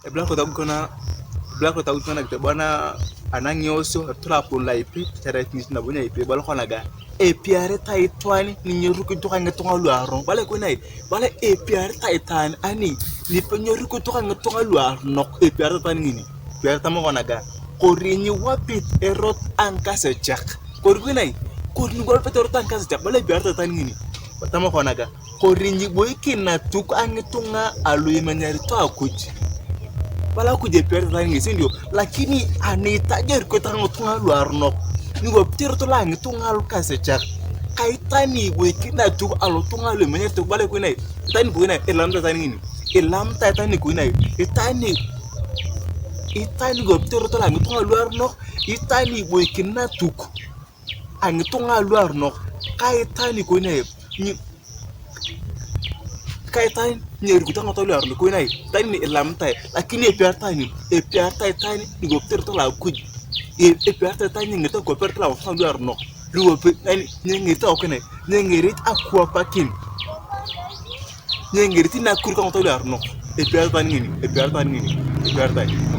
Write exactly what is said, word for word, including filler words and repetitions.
Ebla kota kona, ebla kota kona kite bwana anangiosio, etura apun la ipi, teret nit nabo nya ipi, ebala kona ga, epiarita itwani, ninyerukito ka ngitunga luaronok, bala kunai, bala epiarita itwani, ani, nipenyerukito ka ngitunga luaronok, epiarita itwani ngini, epiarita mo kona ga, kori nyiwapit erot angikasechak, kori kunai, kori nyiwapit erot angikasechak, bala epiarita itwani ngini, tama kona ga, kori nyiboikin natuk a ngitunga alu imenyarito Akuj. Bala Akuj epiarete tani ngesi ndio, lakini ani itajer koita ngitunga luaronok, niwapit erot lo a ngitunga lukasechak, ka itani iboikin natuk alotunga alu imenyarito bala kunai, itani kunai, ilamta itani ngini, ilamta itani kunai, itani, itani iwapit erot lo a ngitunga luaronok, itani iboikin natuk a ngitunga aluaronok, ka itani koni ai, nyi-, ka itani nyerukito ngakito luaronok koni ai, itani ni ilamitae, lakini epiaritae ni, epiaritae itani niwopito erot lo a Akuj, e-, epiaritae itani nyengerite akwap erot lo a ngitunga luaronok, luwopi, yani, nyengerite akwap koni ai, nyengerit akwapakin, nyengerit nakiru ka ngakito luaronok, epiaritae itani ngini, epiaritae itani ngini, epiaritae.